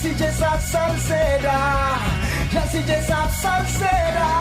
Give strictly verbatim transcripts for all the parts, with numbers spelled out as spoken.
Si Jessop Salceda, yan si Jessop Salceda.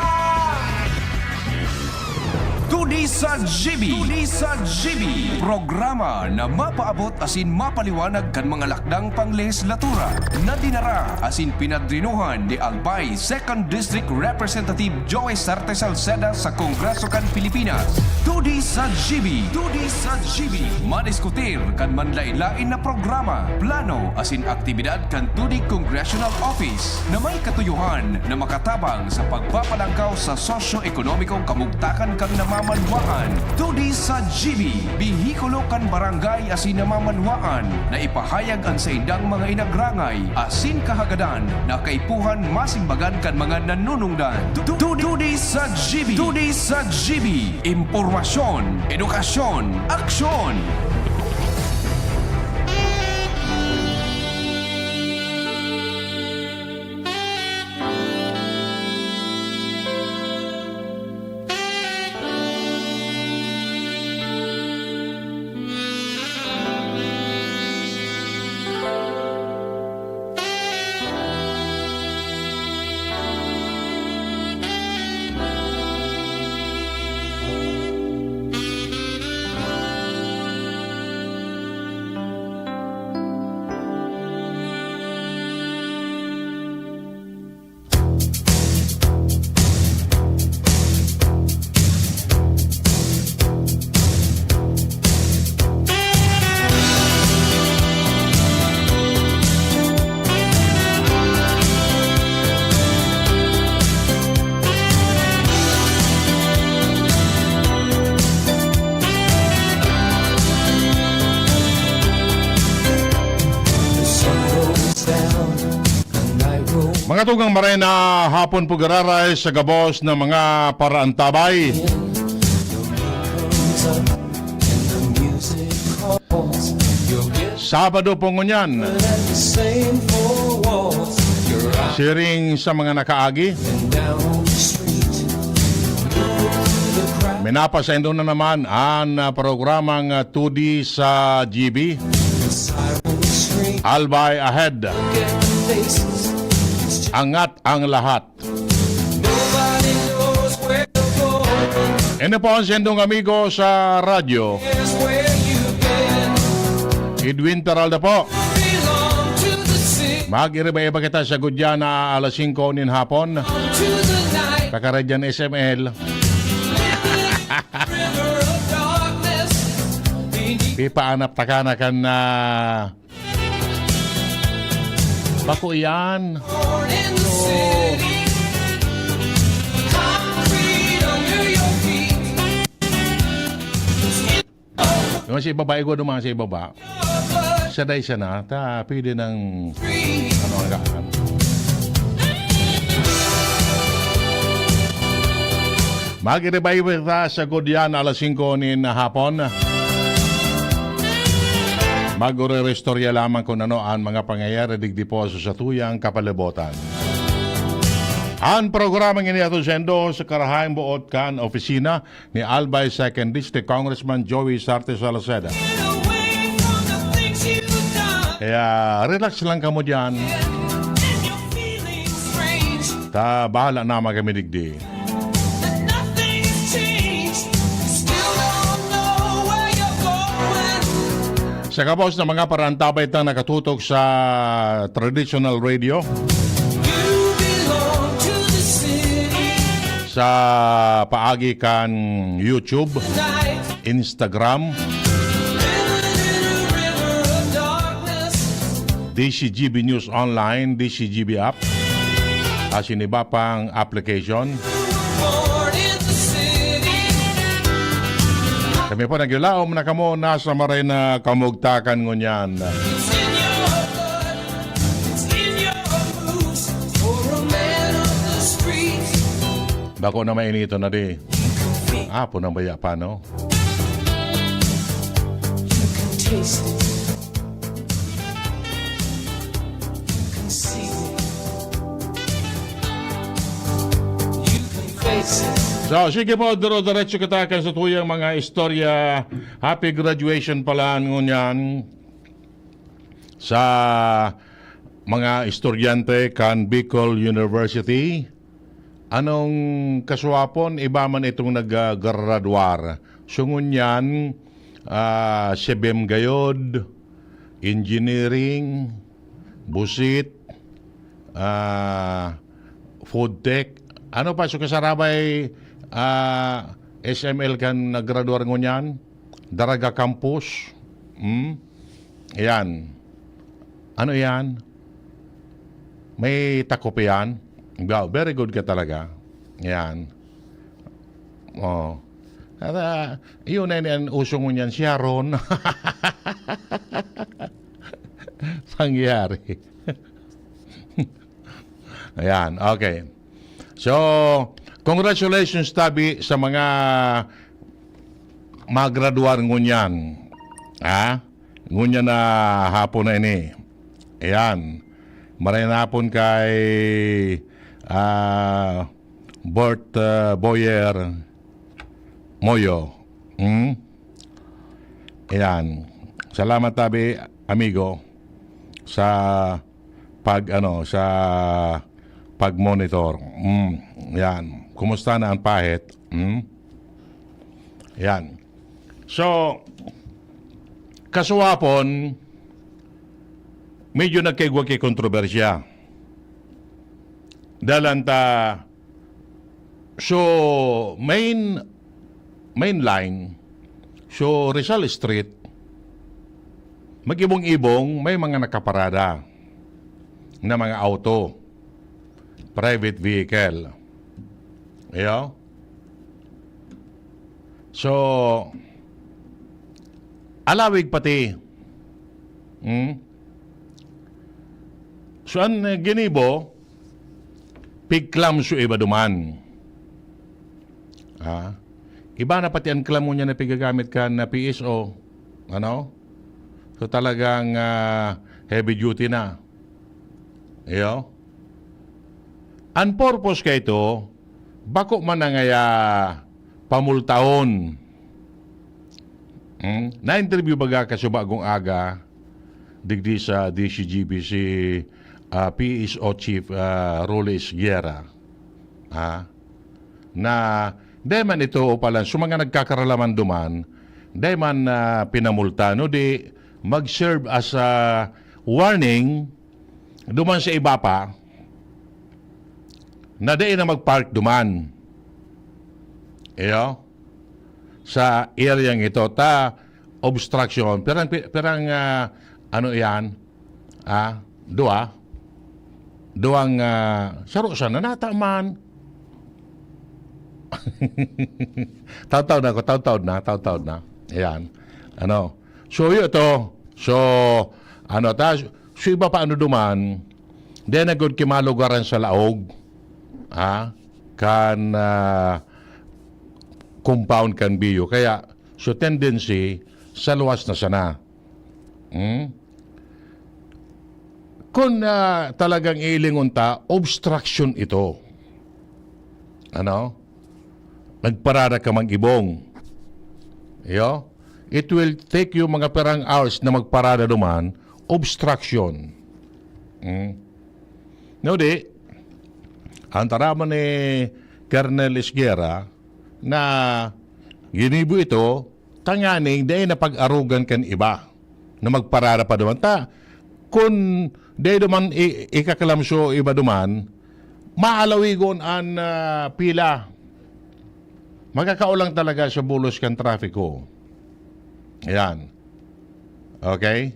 Todi sa G B. Todi sa G B. Programa na mapaabot asin mapaliwanag kan mga lakdang panglehislatura na dinara asin pinadrinuhan ni Albay Second District Representative Joey Sarte Salceda sa Kongreso kan Pilipinas. Todi sa G B. Todi sa G B. Madiskutir kan manlain-lain na programa, plano asin aktibidad kan Todi Congressional Office na may katuyohan na makatabang sa pagpapalangkaw sa sosyo-ekonomikong kamugtakan kan namamanwaan. Todi sa G B, behikulo kan barangay asin namamanwaan na ipahayag an saindang mga inagrangay asin kahagadan na kaipuhan masimbagan kan mga nanunungdan. Tu-, tu-, Todi sa G B. Todi sa G B. Impormasyon, edukasyon, aksyon. Mga tugang, maray na hapon po giraray sa gabos na mga paraantabay. Sabado po ngunyan. Siring sa mga nakaagi. Minapasaindo na naman an, ah, programang, ah, Todi sa G B. Albay Ahead. Angat ang lahat. Eno po an saindong amigo sa radyo, Edwin Peralta po. Mag-iriba-iba kita sa gudya na alas singko nin hapon. Kakaradyan S M L. Pipaanap ta ka na kan, ah, Bako iyan. Yung sa ibaba, igwa duman sa ibaba. Siya dahil siya na, ta, pwede nang, ano, ang gaan. Mag-revive ta sa gudyan alas singko nin hapon. Magre-restorya lamang kung ano ang mga pangyayari digdi po sa satuyang kapalibutan. Ang programang ini ato sendo sa karahayang boot kan opisina ni Albay Second District Congressman Joey Sarte Salceda. Kaya relax lang kamo dyan. Ta, bahala naman kami digdi. Sa gabos na mga parantabay tang nakatutok sa traditional radio, sa paagi kan YouTube, Instagram, D C G B News Online, D C G B app, asin iba pang application. Kami po, nagyulaom na kamo nasa maray na kamugtakan ngunyan. Bako na mainiton na di. Apo nang baya pa, no? You can taste it. You can see it. You can face it. So, sige po, duro-diretso kita kan sa tuyang mga istorya. Happy graduation pala ngunyan sa mga estudyante kan Bicol University. Anong kasuwapon, iba man itong naggraduar. So, ngunyan, ah, SEBEM gayod, engineering, busit, ah, food tech. Ano pa? So, kasarabay, ah, S M L kan naggraduar ngunyan? Daraga Campus. Hmm? Ayan. Ano yan? May takop yan? Wow, very good ka talaga. Yan. Oh. At, ah, yun na yan, uso ngunyan, si Aaron. Pangyari. Ayan, okay. So, congratulations tabi sa mga magraduar ngunyan. Ha? Ngunyan na hapon na ini. Ayan. Maray na hapon kay, ah, Bert, ah, Boyer Moyo. Hmm? Ayan. Salamat tabi, amigo, sa pag, ano, sa pag-monitor. Hmm, yan. Kumusta na ang pahit? Hmm? Yan. So, kasuwapon, medyo nagkaigwa kay kontrobersya. Dalan ta, so, main, main line, so, Rizal Street, mag-ibong-ibong, may mga nakaparada na mga auto, private vehicle. Iyo? So, alawig pati. Hmm? So, an, eh, ginibo, pigklam so iba duman. Ha? Iba na pati an klam ngunyan na pigagamit kan P S O. Ano? So, talagang, ah, heavy duty na. Iyo? An purpose kaito, bako man na ngaya pamultahon. Hmm? Na-interview baga kasubagong aga, digdi sa D C G B si, ah, P S O Chief, ah, Rolly Esguerra. Ha? Na, dai man ito o palan, so mga nagkakaralaman duman, dai man, ah, pinamulta, no? Di, mag-serve as a warning duman sa iba pa, na dai na mag-park duman. Iyo? Sa area ito, ta obstruction. Pirang, pi-, pirang, ah, ano yan? Ah, dua? Duwang, ah, saro sana nata man. Taw-taw na ako, taw-taw na, taw-taw na. Ayan. Ano? So, yun to. So, ano, ta, so, iba pa ano duman, then agod kimalugaran sa laog, ha? Kan, ah, compound kan biyo. Kaya, so, tendency, sa luwas na sana. Hmm? Kung, ah, talagang iilingon ta, obstruction ito. Ano? Nagparada ka mag-ibong. Iyo? It will take you mga pirang hours na magparada duman, obstruction. Hmm. No, di? Ang taraman ni Colonel Esguerra na ginibo ito, tanganing dai na pag-arugan kan iba na magparada pa duman. Ta, kun dai duman i-, ikakalamso iba duman, maalawigon an, ah, pila. Makakaulang talaga sa bulos kan trapiko. Ayan. Okay?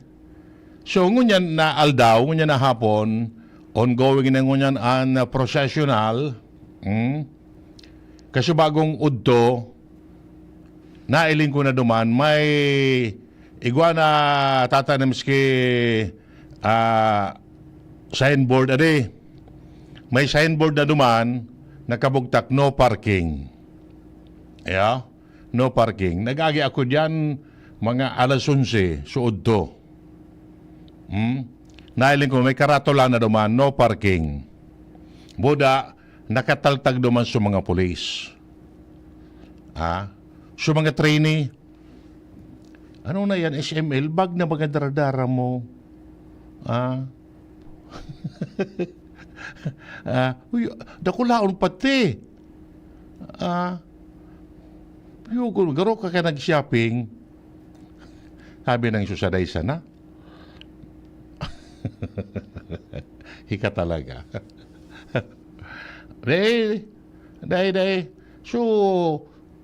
So, ngunyan na aldaw, ngunyan na hapon, ongoing na ngunyan an, ah, processional, hmm? Kasubagong udto, nailing ko na duman, may igwa na tatanim ki, ah, signboard, adi. May signboard na duman, nakabugtak, "No parking." Ayo? No parking. Nag-agi ako diyan, mga alas onse, suod to. Hmm? Nailing ko, may karatula na duman, "No parking." Buda, nakataltag duman sa mga pulis. Ah? Sa mga trainee, ano na yan, S M L, bag na mga daradara mo. Ah? Ah, uy, dakulaon pati. Ah, yugon, garo ka ka nag-shopping. Sabi ng susaday sana. Ika talaga. Dai, dai, dai. So,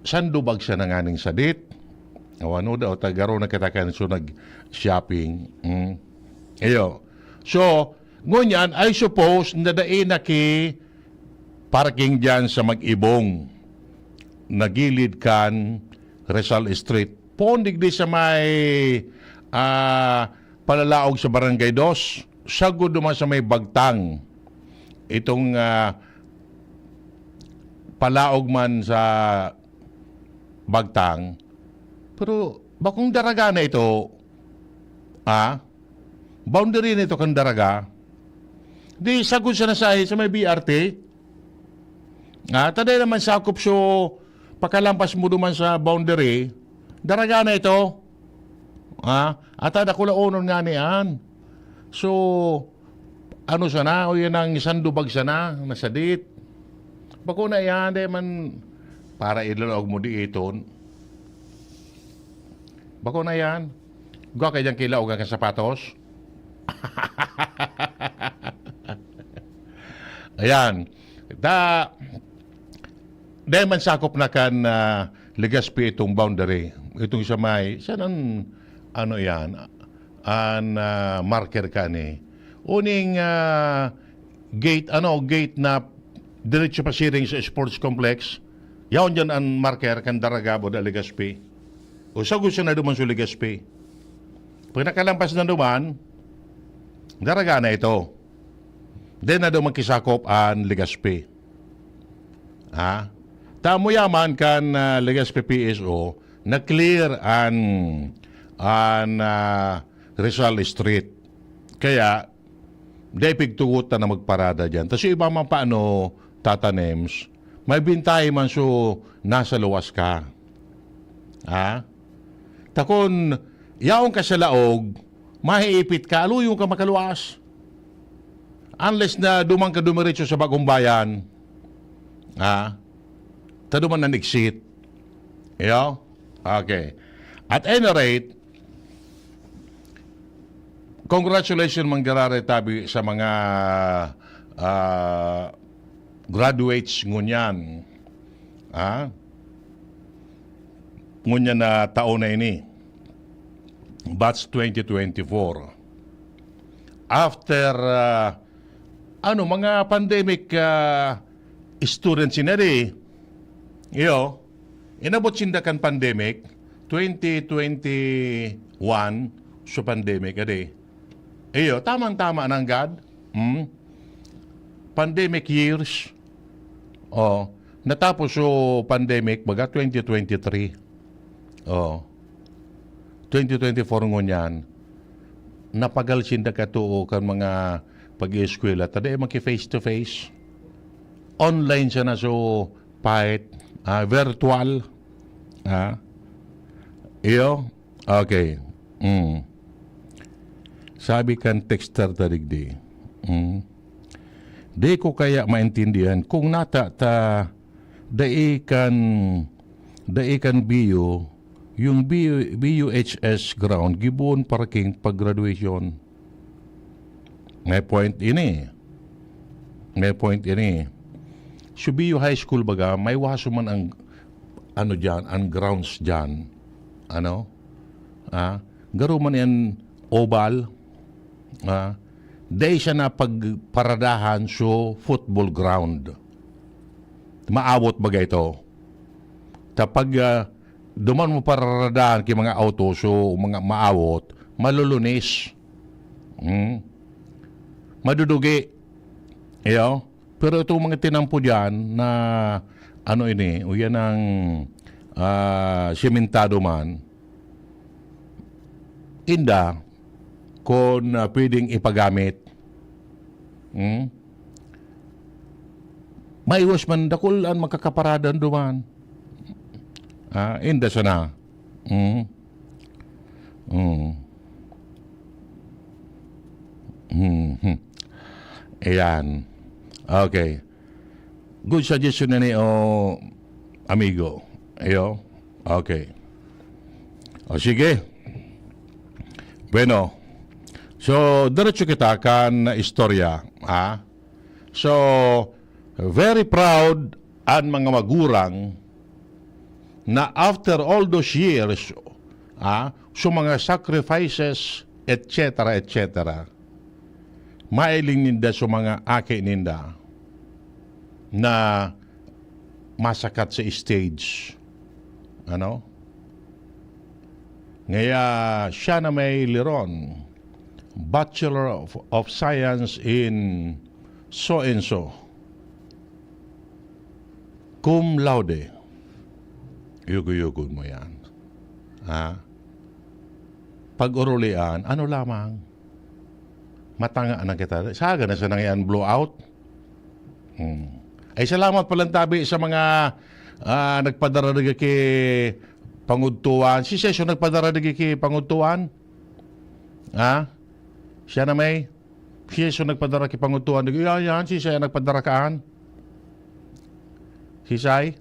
sandubag siya na nganing sadit. O ano daw, tagaro na kita kan so nag-shopping. Mm. Iyo. So, ngunyan, I suppose, na dai na ki parking dyan sa Mag-ibong, na gilid kan Rizal Street. Poon digdi sa may, ah, palalaog sa Barangay Dos, sagod naman sa may Bagtang. Itong, ah, palaog man sa Bagtang, pero bakong Daraga na ito, ah? Boundary na ito kan Daraga. Di sagod sa nasahe sa may B R T. Ah, taday naman sakop so pakalampas mo duman sa boundary, Daraga na ito. Ah, at ada ko laonon nga ni an. So, ano sana, o yan ang sandubag sana, nasadit. Bako na yan, di man para ilalaog mo di iton. Bako na yan. Gwa kay dyan kilaog ang sapatos. Ayan. Da, dahil man sakop na kan, ah, Legazpi itong boundary. Itong sa may, saan ang, ano yan? An, ah, marker ka ni? Uning, ah, gate, ano, gate na diretso pasiring sa sports complex. Yaon dyan ang marker kan Daragabo da Legazpi. O sagod siya na duman sa Legazpi. Pag nakalampas na duman, Daraga na ito. Then na daw magkisakop an Legazpi. Ha? Tamo yaman kan, ah, Legazpi P S O, na-clear an, an, ah, Rizal Street. Kaya, dai pigtugot na magparada dyan. Tas yung iba man paano, Tata Nems, may bintay man so nasa luwas ka. Ha? Takon, yaon ka sa laog, mahiipit ka, aluyon ka makaluwas. Unless na duman ka dumiretso sa Bagong Bayan, ha? Ta duman ang exit. Iyo? Okay. At any rate, congratulations, manggararay tabi sa mga, ah, graduates ngunyan. Ah? Ngunyan na taon na ini. Batch twenty twenty-four. After, ah, ano, mga pandemic, ah, students ini, di? Iyo, inabot sinda kan pandemic, twenty twenty-one, so pandemic, adi. Iyo, tamang-tama nanggad. Hmm? Pandemic years. Oh, natapos so pandemic, baga twenty twenty-three. Oh. Twenty twenty-four ngunyan, napagal sinda katuo kan mga pag-eskwela. Tada yung maki face to face. Online siya na so fight. Ah, virtual. Ah. Iyo? Okay. Mm. Sabi kan texter ta digdi. Mm. Di ko kaya maintindihan kung nata ta dai kan, dai kan B U, yung B U, B U H S ground, giboon parking pag graduation. May point ini. May point ini. Sa B U High School baga, may waso man ang, ano diyan, ang grounds diyan. Ano? Ah, garo man yan oval. Ah, dai siya na pagparadahan so football ground. Maawot baga ito. Kapag, ah, duman mo paradahan ki mga auto, so mga maawot, malulunis. Hmm? Madudugi. Iyo? Pero itong mga tinampo diyan na ano ini, o yan ang, ah, simentado man, inda, kung, ah, pwedeng ipagamit. Hmm? Maiwas man, dakul an makakaparada duman. Ah, inda sana. Hmm? Hmm. Hmm, hmm. Ayan. Okay. Good suggestion na ni, o, amigo. Ayo. Okay. O, sige. Bueno. So, diretso kita kan istorya, ha? So, very proud an mga magurang na after all those years, ah, so mga sacrifices, et cetera, et cetera, mailing ninda sa mga aki ninda na masakat sa stage. Ano? Ngaya siya na may liron, Bachelor of, of Science in so and so, cum laude. Yugo-yugon mo yan. Ha? Pag-urulian, ano lamang? Matanga na kita. Saga na siya nang yan, blow out. Hmm. Ay, salamat palang tabi sa mga, ah, nagpadara digdi ki pangudtuan. Si Session nagpadara digdi ki pangudtuan? Ha? Siya na may? Si Session nagpadara ki pangudtuan. Digdi, yan, yan. Si Session nagpadara kaan? Si Sai?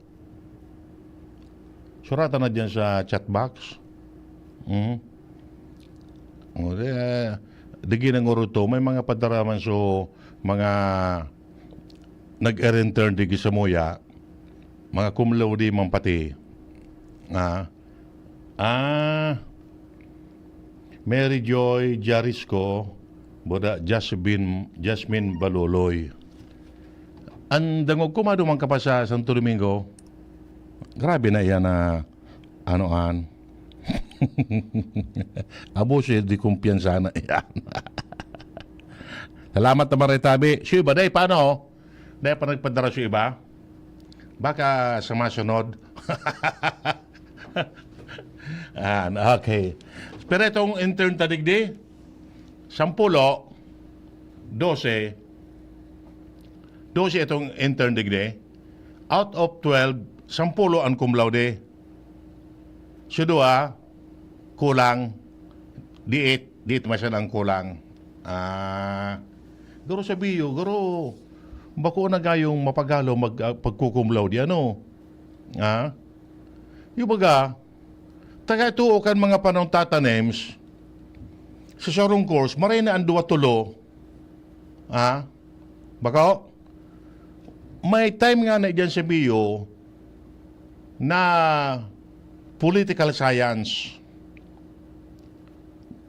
Suratan na diyan sa chat box. Hmm. O, di, eh, digdi nang uruto. May mga padara man so, mga nag-e-intern digdi sa muya, mga cum laude man pati. Ah. Ah. Mary Joy Jarisco, boda Jasmine, Jasmine Baloloy. An dangog ko, maduman ka pa sa Santo Domingo. Grabe na iyan na, ano, an. Abuso de kumpiyansa na iyan. Salamat naman, Retabi. Siya iba, day, paano? Dai pa nagpadara sa iba? Baka sa masunod. Ah, okay. Pero itong intern ta digdi, sampulo, dose, dose itong intern digdi. Out of twelve, sampulo an cum laude. Sa duwa, kulang. Diit, diit masyad ang kulang. Ah, garo sa biyo, garo, bako na gayong mapagalo mag, ah, pagkukumlaw di ano. Ah? Yung baga, taga ito kan mga panong tatanems, sa sarong course, maray na ang duwa tulo. Ah? Bako? May time nga na dyan sa biyo na political science.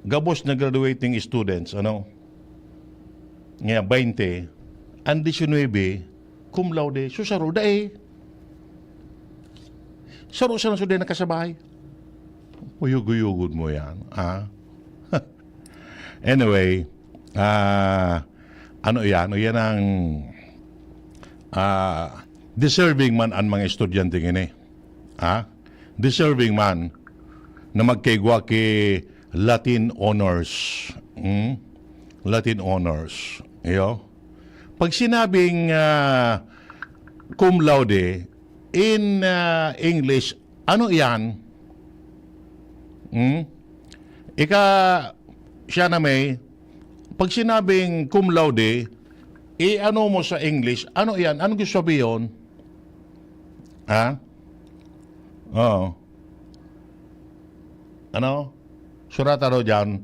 Gabos na graduating students, ano? Nga baynte, ang diecinuebe, cum laude, so saro, dai. Saro siya na sudin nakasabay. Uyog-uyogod mo yan, ah? Anyway, ah, ano yan? O yan ang, ah, deserving man ang mga estudyante ngini. Ha? Deserving man na magkaigwa ki Latin honors. Hmm? Latin honors. Iyo. Pag sinabing, ah, cum laude, in, ah, English, ano iyan? Hmm? Ika, siya na may, pag sinabing cum laude, i-ano mo sa English, ano iyan? Ano gusto sabihin? Ha? Oo. Ano? Surata daw dyan.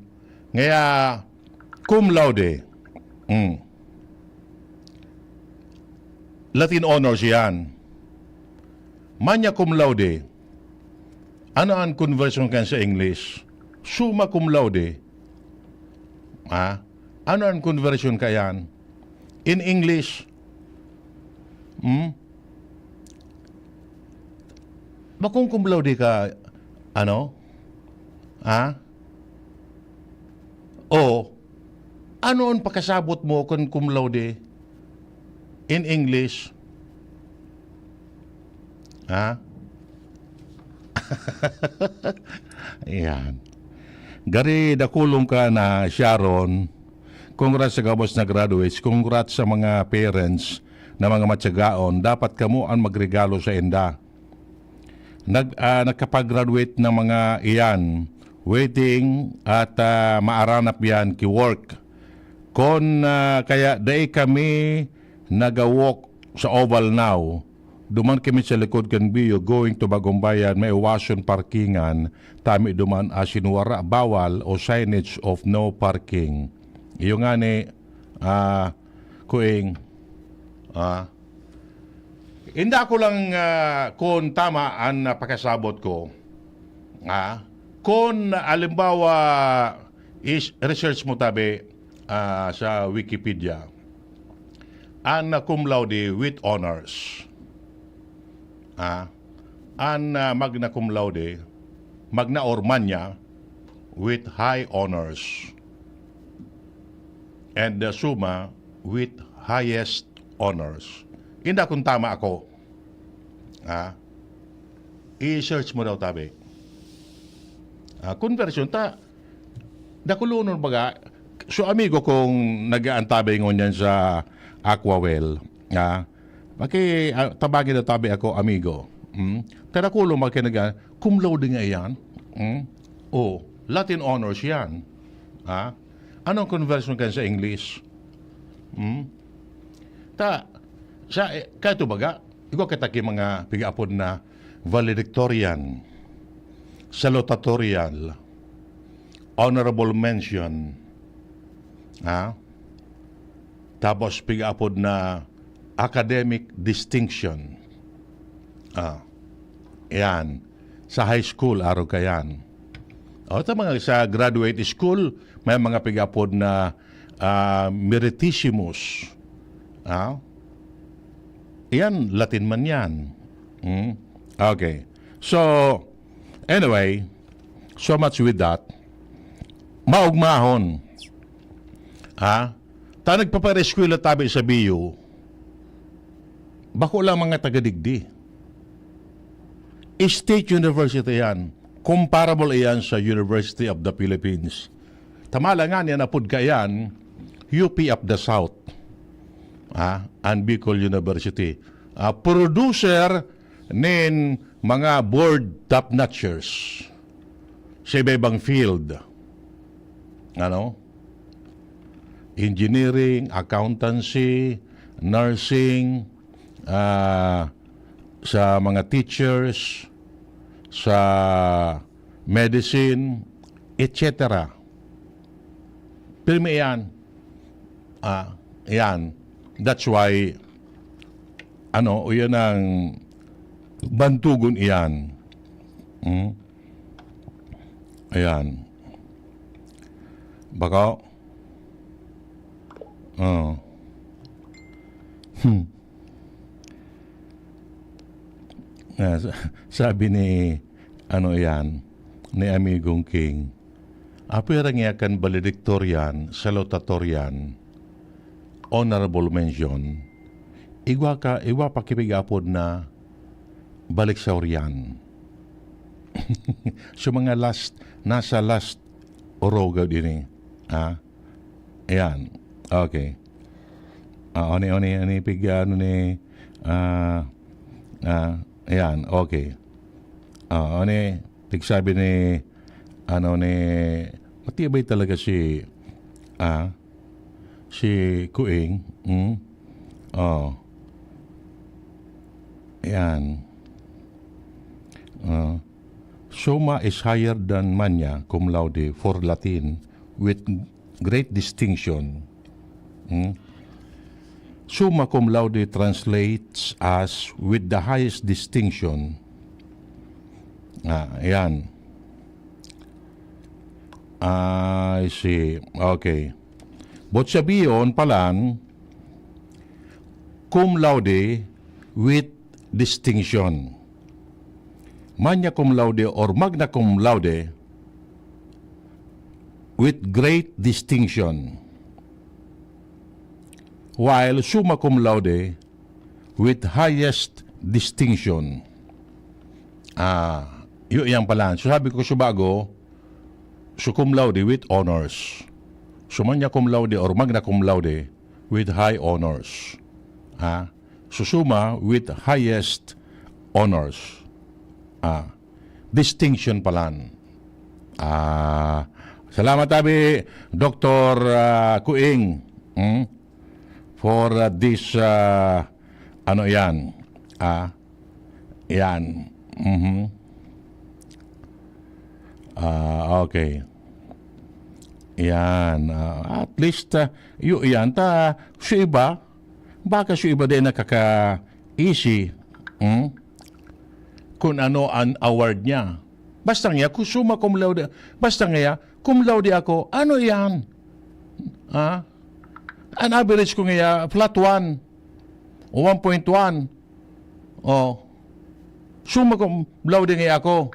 Ngaya, cum laude. Hmm. Latin honors yan. Magna cum laude. Ano ang conversion kan sa English? Summa cum laude. Ha? Ano ang conversion kayan? In English, hmm? Bakong cum laude ka, ano? Ha? O, ano ang pakasabot mo kun cum laude in English? Ha? Ayan. Gari, dakulong ka na, Sharon. Congrats sa gabos na graduates. Congrats sa mga parents na mga matsagaon. Dapat kamo ang magregalo sa inda. Nag, ah, nagkapag-graduate ng mga iyan. Waiting at, ah, maaranap yan ki work. Kon, ah, kaya dai kami naga-walk sa Oval now, duman kami sa likod kan Bio going to Bagumbayan, may iwason parkingan, tami duman asin wara bawal o signage of no parking. Iyo ngani, ah, kuing, ah, inda ko lang, ah, kun tama an, ah, pakasabot ko. Ah, kun alimbawa, is research mo tabi, ah, sa Wikipedia, an, ah, cum laude with honors. Ah, an, ah, magna cum laude, magna or magna with high honors. And the summa with highest honors. Inda kung tama ako. Ah, i-search mo daw tabi. Ah, conversion ta, dakulonon baga. So, amigo kong nag-aantabay ngunyan sa Aquawell, ah, paki, ah, tabangin na tabi ako, amigo. Hmm? Kadakulo magkinaga, cum laude nga iyan. Hmm? Oh, Latin honors yan. Ha? Anong conversion kan sa English? Hmm? Ta, sa, eh, kato baga, igwa kita ki mga pigaapod na valedictorian, salutatorial, honorable mention, ha? Tapos pigaapod na academic distinction. Ah, yan. Sa high school, arog ka yan. O, sa mga sa graduate school, may mga pigaapod na, ah, meritissimus. Ah? Yan, Latin man yan. Hmm? Okay. So, anyway, so much with that. Maugmahon. Ha? Ta nagpapareskwela tabi sa Bio, bako lang mga taga digdi. State university yan. Comparable iyan sa University of the Philippines. Tamala nga niya napod ka yan, U P of the South. Ah, and Bicol University. Ah, producer nin mga board top-notchers sa iba-ibang field. Ano? Engineering, accountancy, nursing, ah, sa mga teachers, sa medicine, et cetera. Pirmi iyan. Ah, iyan. That's why, ano, iyan ang bantugon iyan. Hmm? Ayan. Baka, oh. Hmm. Ah, sa-, sabi ni, ano yan, ni Amigong King, "Apwera niya kan valedictorian, salutatorian, honorable mention, igwa ka, igwa pa kipigapod na baliksaurian." So, mga last, nasa last orogaw din eh. Ha? Ayan. Okay. Ah, oni, oni, oni, pig, ano ni, ah, ah, ayan, okay. Ah, oni, pigsabi ni, ano ni, matibay talaga si, ah, si Kuing. Hmm? Oh. Ayan. Ah. Summa is higher than magna cum laude for Latin with great distinction. Hmm? Summa cum laude translates as with the highest distinction. Ah, ayan. I see. Okay. But sabiyon palan, cum laude with distinction. Magna cum laude or magna cum laude with great distinction. While summa cum laude with highest distinction. Ah, yu-, yan pala. So sabi ko sa bago, so cum laude with honors. So magna cum laude or magna cum laude with high honors. Ha? So summa with highest honors. Ah, distinction palan. Ah, Salamat tabi, Doktor, ah, Kuing, hmm? For, ah, this, ah, ano yan? Ah, yan. Mhm. Ah, okay. Yan. Ah, at least, ah, yu-, yan. Ta, sa iba, baka sa iba din nakaka-easy, hmm? Kung ano ang award niya. Basta nga, kung summa cum laude, basta nga, cum laude ako, ano yan? Ha? An average ko nga, flat one o one point one. Oh. Summa cum laude nga ako.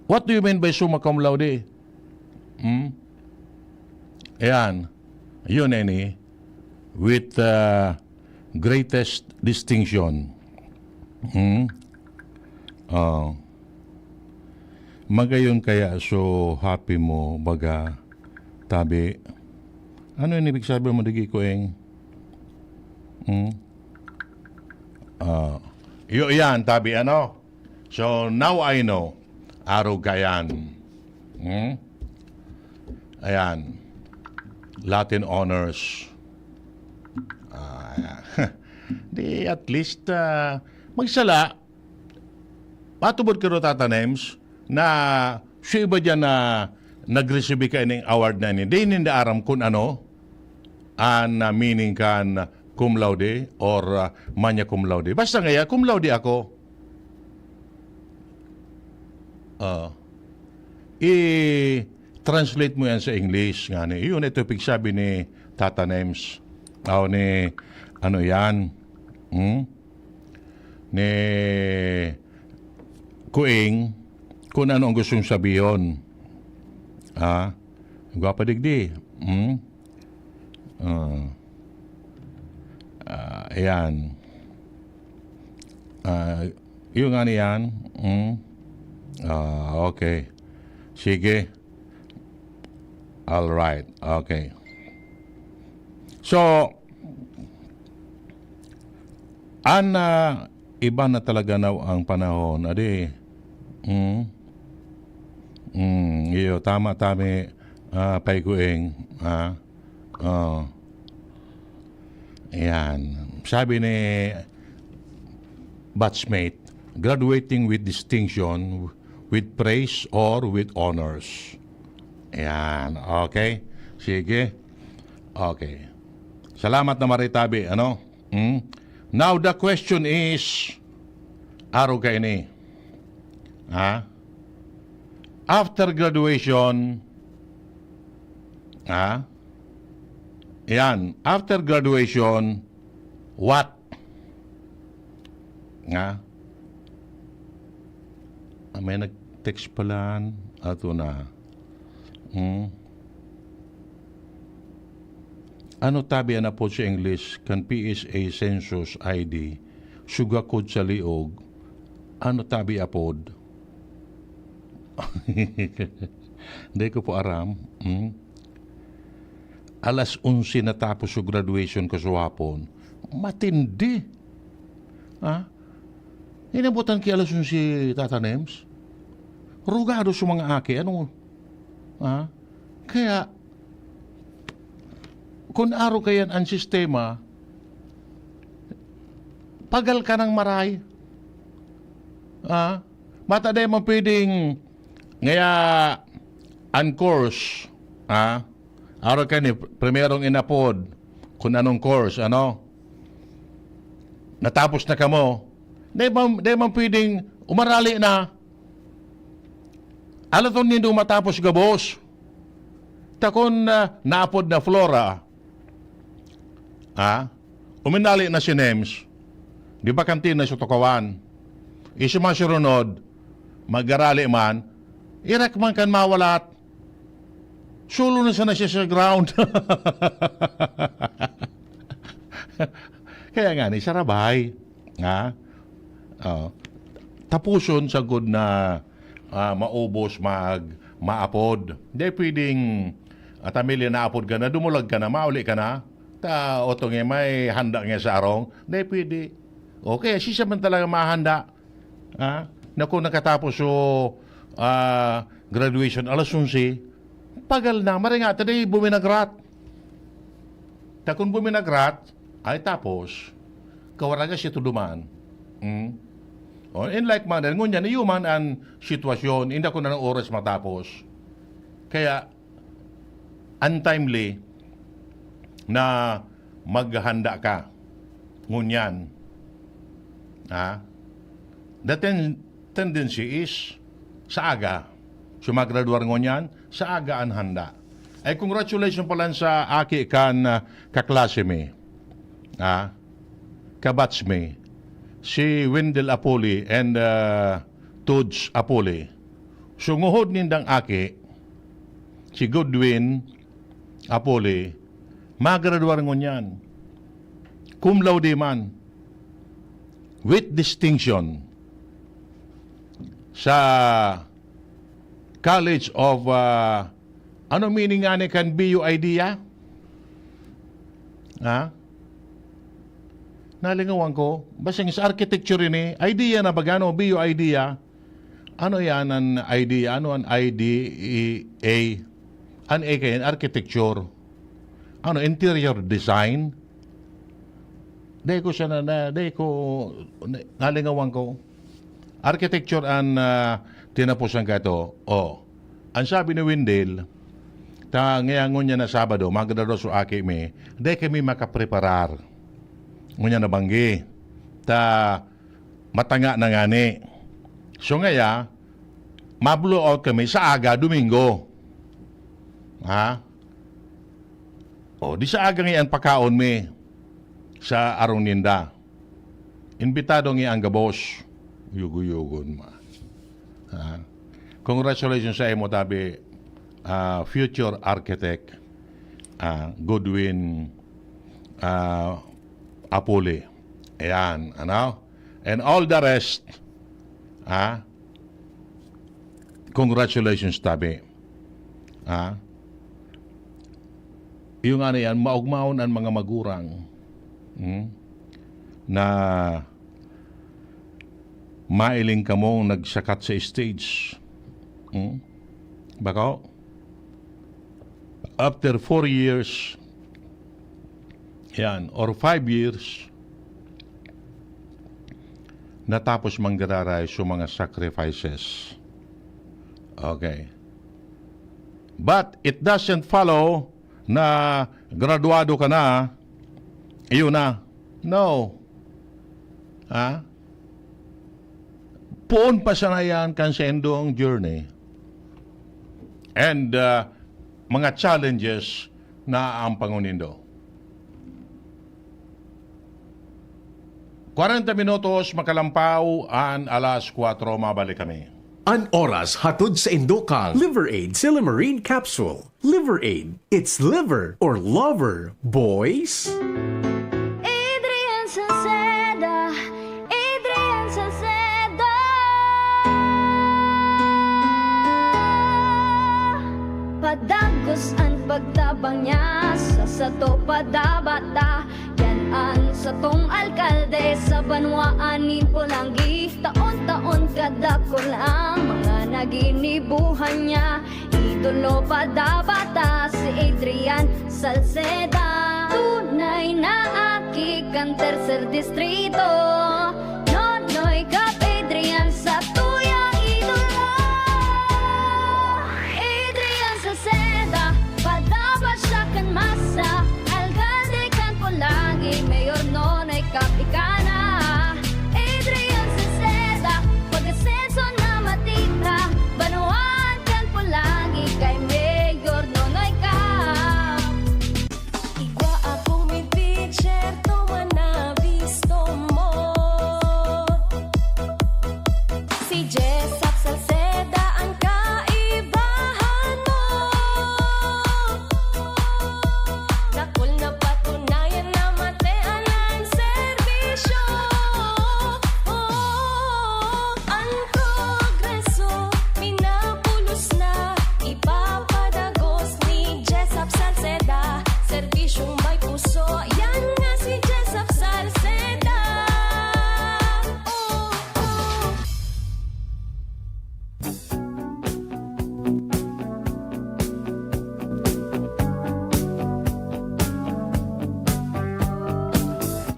What do you mean by summa cum laude? Hmm? Ayan. Yun, any. With, uh, greatest distinction. Hmm? Oh. Magayon kaya so happy mo, baga, tabi. Ano yung ibig sabihin mo, digi ko, eng? Hmm? Ah. Yo, yan, tabi, ano? So, now I know. Arog ka yan. Hmm? Ayan. Latin honors. Ah, di at least, ah, magsala, matubod ka ro, Tata Nems, na siya iba dyan na nag-receive ka ining award na ini. Di ninda aram kung ano an, ah, meaning kan cum laude or, ah, magna cum laude. Basta ngaya, cum laude ako. Ah. I-translate mo yan sa English, ngani. Yun, ito pigsabi ni Tata Nems. Aw ni, ano yan? Hmm? Ni Kuing, kung ano ang gustong sabihon. Ha? Gwapa digdi. Hmm? Ah. Ah, ayan. Ah, yung ano yan? Hmm? Ah, okay. Sige. All right. Okay. So, an, ah, iba na talaga na ang panahon. Adi, hmm? Hmm, iyo, tama, tami, ah, Pay Kuing, ha? Oh. Ayan. Sabi ni batchmate, "Graduating with distinction, with praise, or with honors." Ayan. Okay. Sige. Okay. Salamat na maritabi, ano? Hmm? Now, the question is, arog ka ini. Ha? After graduation, ha? Yan. After graduation, what? Nga? Ah, may nag-text pala. Ato na. Hmm? Ano tabi an apod sa English kan P S A census I D? Sugakod sa liog. Ano tabi apod? Dai ko po aram. Hmm? Alas onse natapos so graduation kasuhapon. Matindi. Ha? Inabutan ki alas onse, Tata Nems? Rugado sa mga aki. Ano? Ha? Kaya, kun aro kayan ang sistema, pagal ka ng maray. Ha? Mata dai man pwedeng ngaya an course, ha? Aro ka ni primerong inapod kung anong course, ano? Natapos na kamo. Dai man, dai man pwedeng umarali na. Alaton nindo matapos gabos. Takon na naapod na Flora. Ha? Uminali na si Nems. Di ba kantin na sa tukawan? Isu masurunod, magarali man, irak man kan mawalat. Solo na sana siya sa ground. Kaya nga ni, sarabay. Ha? Oh. Tapuson sa good na, ah, maubos, mag, maapod. Di pwedeng, at amili naapod ka na, dumulag ka na, mauli ka na. Ta, otong eh, may handa nga sa arong. Di pwede. Okay, si siya man talaga mahanda. Ha? Na kung nakatapos so, ah, graduation alas onse, Pagal na, maray nga, ta dai buminagrat. Ta kun buminagrat, ay tapos, kawaraga siya tuduman. Hmm? O, in like manner, ngunyan, iyo man an sitwasyon, inda kun anong oras matapos. Kaya, untimely na maghanda ka. Ngunyan, ha? The ten-, tendency is sa aga. So, magradwar ngunyan, sa aga an handa. Ay, congratulations pala sa aki kan, ah, kaklase mi. Ha? Kabatch mi. Si Wendell Apoli and, ah, Tods Apoli. So, nguhod nindang aki, si Godwin Apoli, magradwar ngunyan. Cum laude man. With distinction. Sa College of, ah, ano meaning nga ni kan B U idea? Ha? Nalingawan ko. Basing sa architecture ini. Idea na ba gano? B U idea. Ano yan an idea? Ano an I D E A? An A kayan, architecture. Ano, interior design? Dai ko siya na, na, dai ko, na, nalingawan ko. Architecture an, ah, tinapusan ka ito. Oh. Ang sabi ni Wendell, ta, ngayon niya na Sabado, magdadalo sa aki mi, dai kami makapreparar. Ngunyan na banggi. Ta, matanga na ngani. So ngaya, ma-blow out kami sa aga, Domingo. Ha? O, di sa aga ngayon pakaon mi sa arong ninda. Imbitado ngayon ang gabos. Yugo-yugon ma. Ha? Congratulations sa imo, tabi, ah, future architect, ah, Godwin, ah, Apoli. Ayan, ano? And all the rest, ah, congratulations, tabi. Ah? Yung ano yan, maugmaon ang mga magurang, hmm, na mailing kamong nagsakat sa stage. Hmm? Bako? After four years, yan, or five years, natapos manggararay sa mga sacrifices. Okay. But it doesn't follow na graduado ka na, iyo na. No. Ha? Poon pa sana yan kan saindong journey. And, uh, mga challenges na aampangon nindo. Kwarenta minutos makalampaw an alas kwatro, mabalik kami. An oras hatod saindo kan Liver Aid Silymarin Capsule. Liver Aid, it's liver or lover, boys. Adrian Salceda, Adrian Salceda. Padagos an pagtabang niya sa sato padabata. Yan an satong alkalde sa banwaan nin Polangui. Taon-taon kadakul ang mga naginibuhan niya. Idolo padabata si Adrian Salceda. Tunay na aki kan Tercer Distrito. Nonoy Cap Adrian, satuyang idolo. Adrian Salceda, padapat siya kan masa. Alkalde kan Polangui, Mayor Nonoy Cap ika na. Adrian Salceda, pag-asenso na matira. Banwaan kan Polangui kay Mayor Nonoy Cap. Igwa akong mid-pitcher, toma na bisto mo.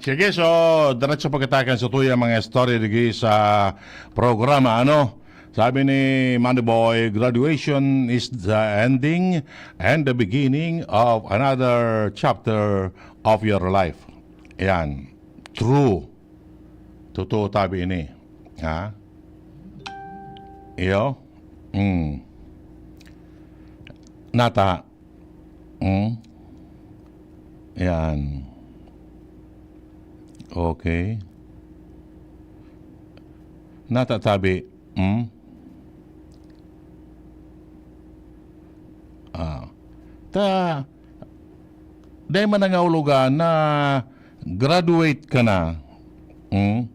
Sige, so, diretso pa kita kan sa tuyang mga istorya digdi sa programa, ano? Sabi ni Manny Boy, "Graduation is the ending and the beginning of another chapter of your life." Yan. True. Totoo tabi ini. Ha? Iyo? Mm. Nata. Mm. Yan. Okay. Nata tabi. Mm. Ah. Ta, dai man nangahulugan na graduate ka na. Mm.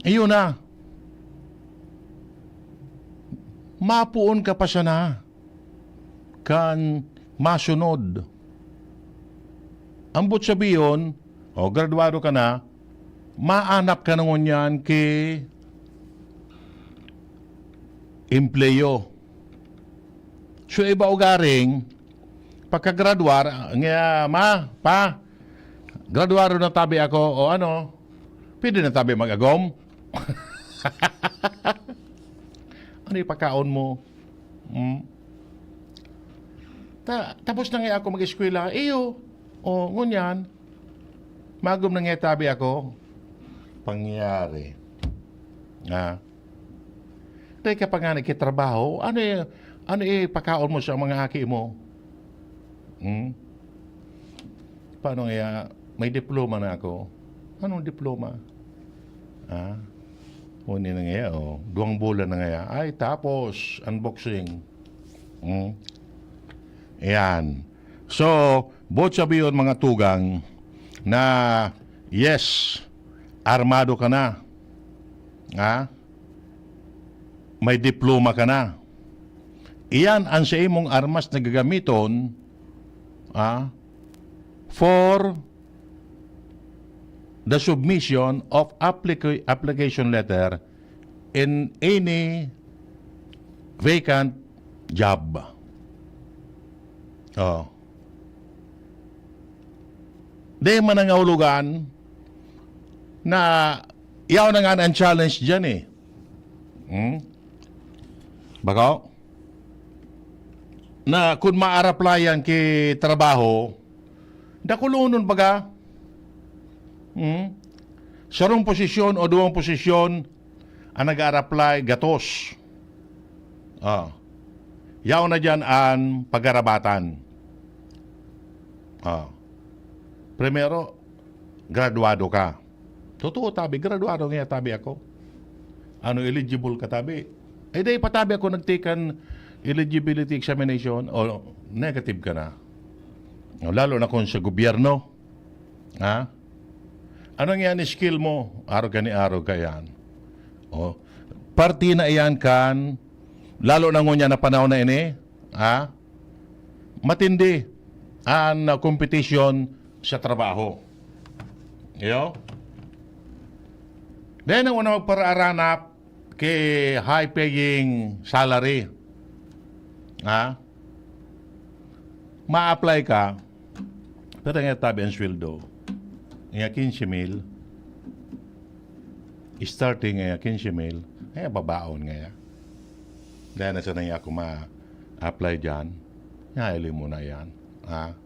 Iyo na. Mapoon ka pa sana kan masunod. Ambot sabihon, o, graduado ka na, maanap ka na ngunyan ki empleyo. So, iba ugaring, pagkagraduar, nga, "Ma, pa, graduado na tabi ako," o ano, pwede na tabi mag-agom? Ano ipakaon mo? Hmm? Ta-, tapos na nga ako mag-eskwela, iyo. O, ngunyan, magom na nga tabi ako. Pangyayari. Ha? Dai ka pa nga nagkitrabaho, ano i-, ano ipakaon mo sa mga aki mo? Hmm? Paano nga, may diploma na ako? Anong diploma? Ah? Uni na nga, oh. Duwang bulan na nga. Ay, tapos, unboxing. Hmm? Ayan. So, boot sabihon, mga tugang, na yes, armado ka na. Ha? May diploma ka na. Iyan ang sa imong armas na gagamiton, ah, for the submission of applica-, application letter in any vacant job. Oh. Di man nangahulugan na yaon na nga ang challenge diyan eh. Hmm? Bako? Na kun maaraplayan ki trabaho, dakulonon baga. Hmm? Sarong posisyon o duwang posisyon ang nag-aaraplay, gatos. Ah. Yaon na diyan an paggarabatan. Ah. Primero, graduado ka. Totoo, tabi, graduado nga tabi ako. Ano, eligible ka, tabi? Eh, dai pa tabi ako nagtikan eligibility examination o negative ka na. O, lalo na kung sa gobyerno. Ha? Ano nga ni skill mo? Arog ka ni arog ka yan. O, parte na iyan kan, lalo na ngunyan na panahon na ini, ha? Matindi an, ah, competition sa trabaho. Iyo? Then, ang una magpararanap kay high-paying salary. Ha? Ma-apply ka, pero nga tabi ang sweldo. Nga quince mil. Starting nga quince mil. Nga babaon nga. Dahil na sana nga ako ma-apply dyan. Nga, ili mo na yan. Ha?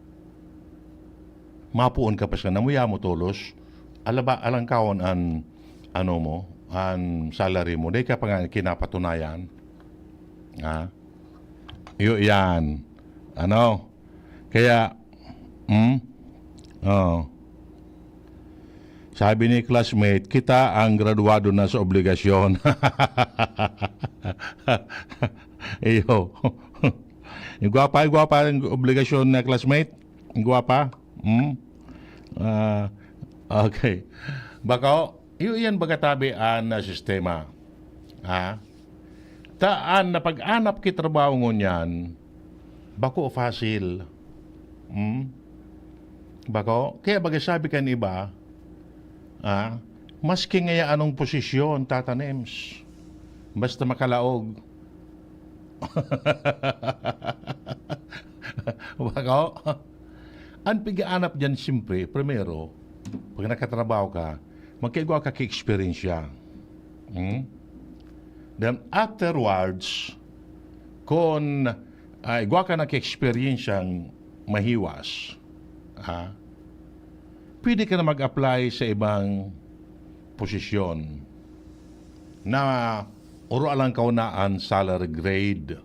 Mapuon ka pa sa namuya mo tolos. Alaba, alangkawon an, ano mo, an salary mo. Dai ka pa nga kinapatunayan. Ha? Iyo yan. Ano? Kaya, hmm? Oh. Sabi ni classmate, "Kita ang graduado na sa obligasyon." Iyo. Yung gwapa, yung gwapa ang obligasyon na classmate. Yung gwapa. Hmm? Ah, okay. Bako, iyo yan baga tabi an, ah, sistema. Ha? Ta an na pag-anap ki trabaho ngunyan, bako fasil. Hmm? Bako? Kaya baga sabi kan iba, ah, maski ngaya anong posisyon, Tata Nems, basta makalaog. Bako? An pig-aanap diyan, siyempre, primero, Pag nakatrabaho ka, magkaigwa ka ki-eksperyensya. Hmm? Then afterwards, kun, ah, igwa ka na ki-eksperyensyang mahiwas, ha? Pwede ka na mag-apply sa ibang posisyon na oro alang kauna an salary grade.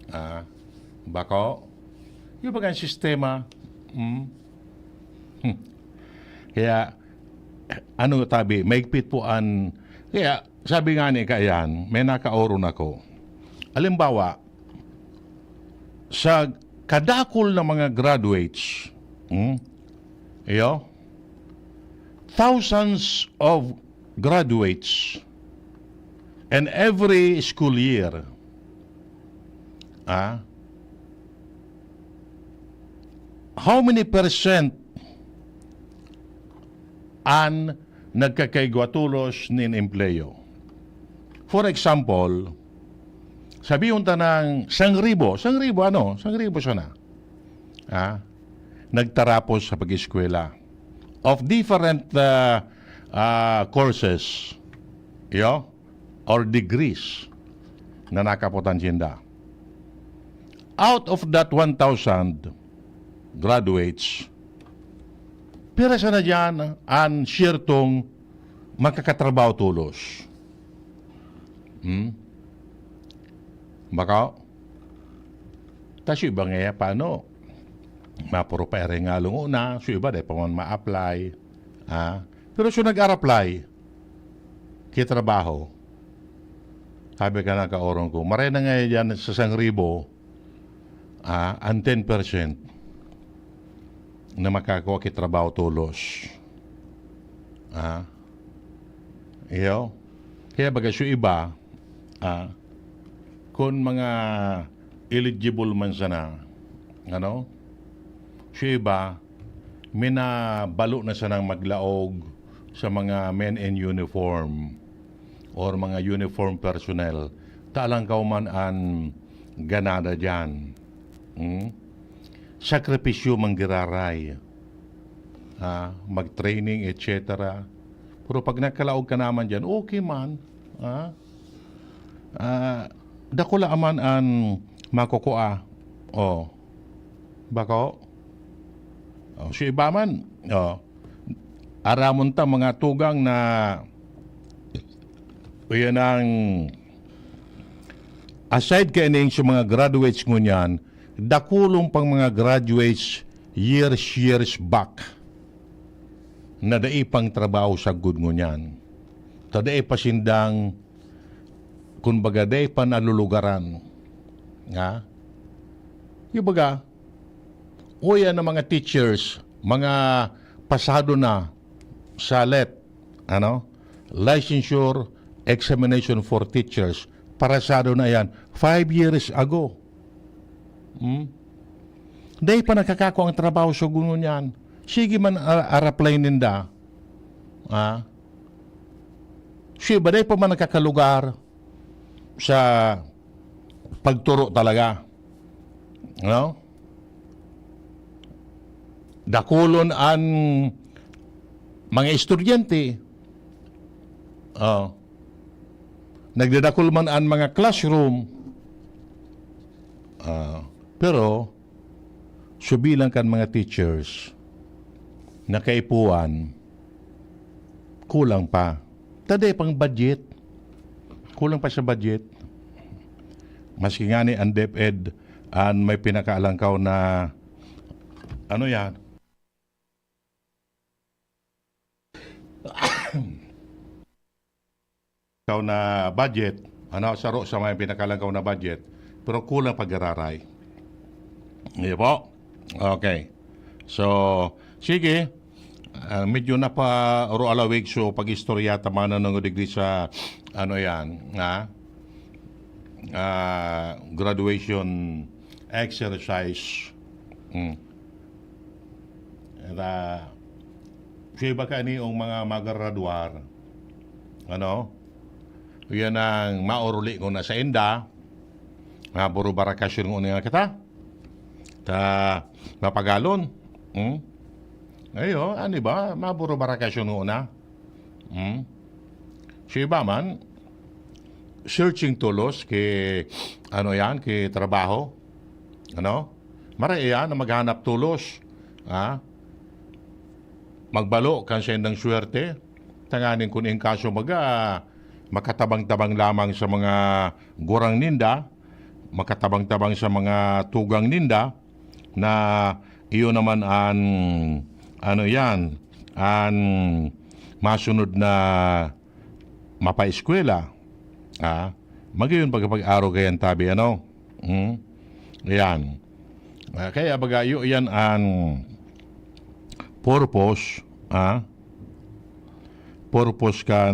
Ah, bako? Yung bagang sistema, hmm? Hmm. Kaya, ano tabi, maigpit po an, kaya, sabi nga ni Kayan, may nakaoron ako. Halimbawa, sa kadakol na mga graduates, hmm? Iyo? Thousands of graduates and every school year. Ah? How many percent an nagkakaigwa tolos nin empleyo? For example, sabihon ta ng sangribo, sangribo ano? Sangribo sana. Ah? Nagtarapos sa pag-eskwela of different, ah, ah, courses, iyo, or degrees na nakapotan sinda. Out of that one thousand graduates, pira sana diyan an siyertong makakatrabaho tolos? Hmm? Bako? Tas yung iba nga, paano? Mapuro pa ere nga lungo na, so iba, dai pa man ma-apply. Ha? Pero so nag-ar-apply, ki trabaho. Sabi ka na kaoron ko, maray na nga yan sa sangribo, ah, ang ten percent na makakua ki trabaho tolos. Ah, iyo. Kaya baga so iba, ah, kun mga eligible man sana, ano? So iba, minabalo na sanang maglaog sa mga men in uniform or mga uniform personnel. Talangkaw man an ganada diyan. Hmm? Sakripisyo man giraray. Ah, mag-training, et cetera. Pero pag nagkalaog ka naman diyan, okay man. Ah, ah, dakula man an makukua. Oh. Bako? Oh, so iba man. Oh. Aramon ta mga tugang na yan ang aside kaining sa mga graduates ngunyan, dakulong pang mga graduates years, years back na dai pang trabaho sagkod ngunyan. Ta dai pa sindang, kumbaga, dai pa nalulugaran. Nga? Yung baga, uya na mga teachers, mga pasado na sa let, ano, licensure examination for teachers, parasado na yan, five years ago. Hmm? Dai pa nakakakua ang trabaho sa guno niyan. Sige man, a-, ar-apply ninda. Ah? Siya ba, dai pa man nakakalugar sa pagturo talaga? No? Dakulon an mga estudyante. Oh. Nagdadakul man an mga classroom. Ah, pero, subilang kan mga teachers na kaipuhan, kulang pa. Ta dai pang budget. Kulang pa sa budget. Maski nga ni ang DepEd, an may pinakaalangkaw na, ano yan? Ikaw na budget, ano, saro sa may pinakaalangkaw na budget, pero kulang pag-araray. Di po? Okay. So, sige. Ah, medyo napa oro alawig, so pag-istorya ta man ang digdi sa, ano yan, ha? Ah, graduation exercise. Hmm. Eta, sa iba kani ang mga magaraduar, ano? Yan ang mauruli ko na sa inda. Mga puro barakasyon ko nga kita. Ta, mapagalon. Hmm? Ayo, ano ba? Maburo ba ra kayo na? Hmm? So, iba man, searching tolos ki, ano yan, ki trabaho. Ano? Maray yan na maghanap tolos. Ha? Magbalo kan saindang swerte. Tanganing kun in kaso baga, makatabang-tabang lamang sa mga gurang ninda, makatabang-tabang sa mga tugang ninda, na iyo naman an, ano yan, an masunod na mapaeskwela. Ah, magayon pagkapag-aro kayan tabi, ano? Hmm? Yan. Ah, kaya baga, iyo yan an purpose, ah? Purpose kan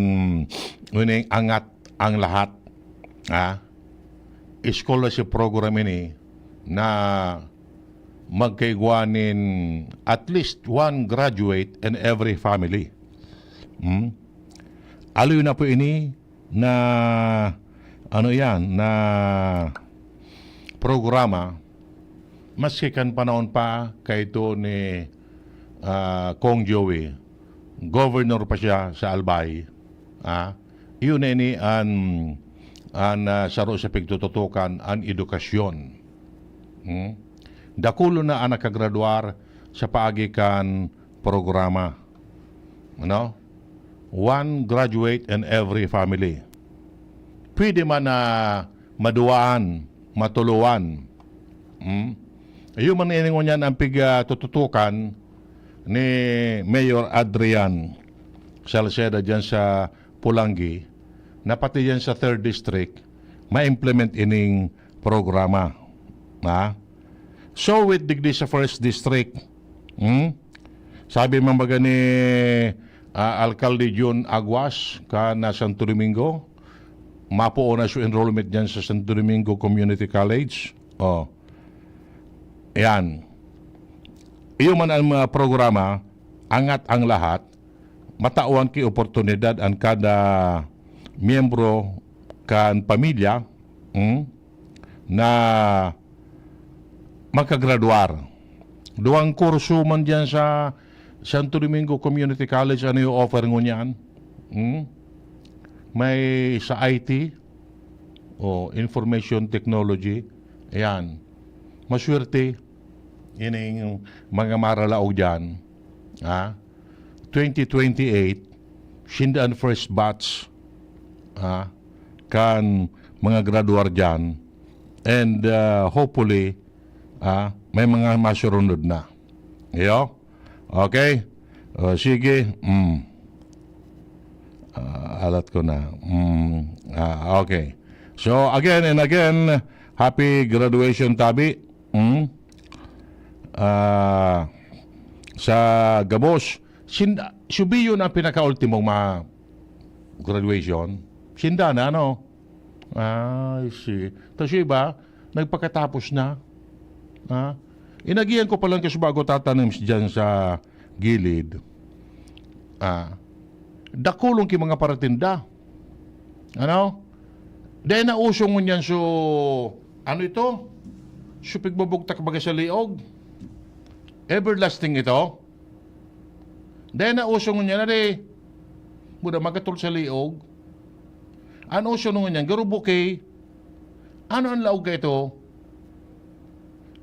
uning angat ang lahat, ah? Scholarship program ini na magkaigwa nin at least one graduate in every family. Hmm? Aloy na po ini na, ano yan, na programa, maski kan panahon pa kaito ni, ah, Cong Joey, governor pa siya sa Albay, ah, iyo na ini an, an, ah, saro sa pigtututukan, an edukasyon. Hmm? Dakulo na an nakagraduar sa paagi kan programa. Ano? One graduate in every family. Pwede man na maduwaan, matuluan. Hmm? Iyo man ini ngunyan ang pig, ah, tututukan ni Mayor Adrian Salceda diyan sa Polangui, na pati diyan sa third district, ma-implement ining programa. Ha? So, with digdi sa first district, hmm? Sabi man baga ni, ah, Alkalde Jun Aguas, kan Santo Domingo, mapuo na so enrollment diyan sa Santo Domingo Community College. Oh. Yan. Iyo man ang mga programa, angat ang lahat, matawan ki oportunidad an kada miyembro kan pamilya, hmm, na makagraduar. Duwang kurso man diyan sa Santo Domingo Community College, ano yung offer ngunyan? Hmm? May sa I T, o information technology. Ayan. Maswerte ining mga maralaog diyan. Ha? Twenty twenty-eight, sinda an first batch, ha, kan mga graduar diyan. And, ah, hopefully, ah, may mga masurunod na. Iyo? Okay? O, sige. Mm. Ah, alat ko na. Mm. Ah, okay. So, again and again, happy graduation, tabi. Mm. Ah, sa gabos, sin-, subiyon ang pinakaultimong mga graduation. Sinda na, ano? Ah, I see. Tapos yung iba, nagpakatapos na. Ha? Inagihan ko palang kasubago tatanim diyan sa gilid. Ah, dakulong ki mga paratinda. Ano? Dahil nauso ngunyan so, ano ito? So, pigbubugtak baga sa liog. Everlasting ito. Dahil nauso ngunyan na di. Buda magatol sa liog. Ano uso ngunyan? Garubo kay, ano ang laog ka ito?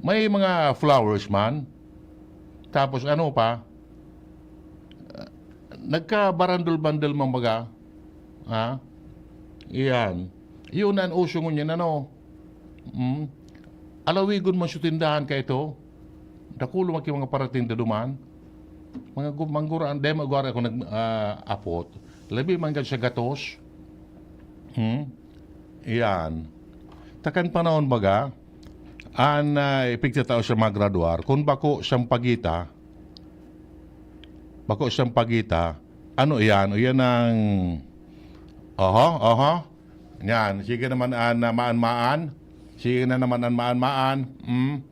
May mga flowers man. Tapos ano pa? Ah, nagkabarandol-bandol man baga. Ha? Iyan. Yun na ang uso ngunyan, ano? Hmm? Alawigon man sa tindahan ka ito. Dakulo man ki mga paratinda duman. Mga gu-, mangguraan, dahil magwari ako nag, ah, apot. Labi man gad sa gatos. Hmm? Iyan. Takan panahon baga, an, ah, ipigtatao sa mga graduar, kung bako sampagita, bako sampagita, ano iyan? O yan ang, oho, oho. Yan, sige naman an, ah, maan-maan. Sige na naman an maan-maan. Hmm?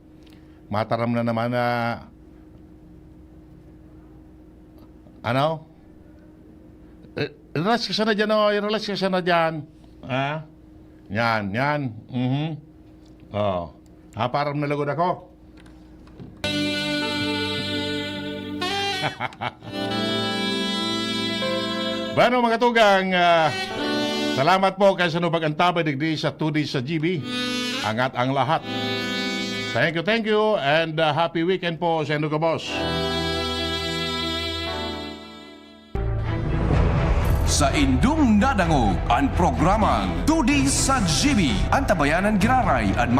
Mataram na naman na, ano? Eh, relax ka sana dyan, oh. Relax ka sana dyan. Ha? Yan, yan. Mhm. Oh. Ha, parang nalagod ako. Bueno, mga tugang, ah, salamat po kay sa pag-antabay digdi sa Two Days sa G B. Angat ang lahat. Thank you, thank you, and, ah, happy weekend po sa indo gabos. Sa indong nadangog an programang Two Days sa G B, an tabayanan giraray an